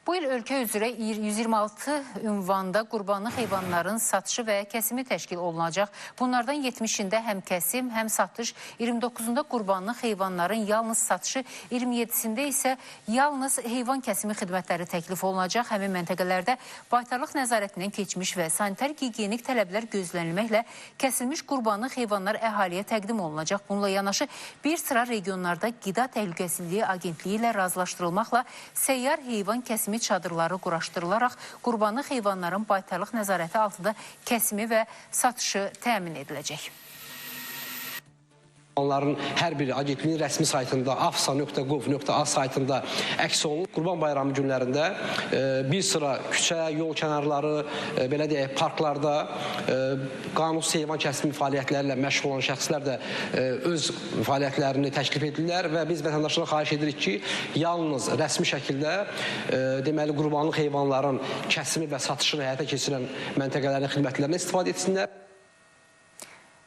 Bu il ölkə üzrə 126 ünvanda qurbanlıq heyvanların satışı və kəsimi təşkil olunacaq. Bunlardan 70-də həm kəsim, həm satış, 29-unda qurbanlıq heyvanların yalnız satışı, 27-sində isə yalnız heyvan kəsimi xidmətləri təklif olunacaq. Həmin məntəqələrdə baytarlıq nəzarətindən keçmiş və sanitar gigiyenik tələblər gözlənilməklə kəsilmiş qurbanlıq heyvanlar əhaliyə təqdim olunacaq. Bununla yanaşı bir sıra regionlarda Qida Təhlükəsizliyi Agentliyi ilə razılaşdırılmaqla səyyar heyvan kəsimi çadırları quraşdırılaraq qurbanlıq heyvanların baytarlıq nəzarəti altında kəsimi və satışı təmin ediləcək. Onların hər biri agentliyin rəsmi saytında afsa.gov.az saytında əks olunur. Qurban Bayramı günlərində bir sıra küçə, yol kənarları, belə deyək, parklarda qanunsuz heyvan kəsimi fəaliyyətləri ilə məşğul olan şəxslər də öz fəaliyyətlərini təklif edirlər və biz vətəndaşlara xahiş edirik ki, yalnız rəsmi şəkildə deməli qurbanlıq heyvanların kəsimi və satışını həyata keçirən məntəqələrin xidmətlərindən istifadə etsinlər.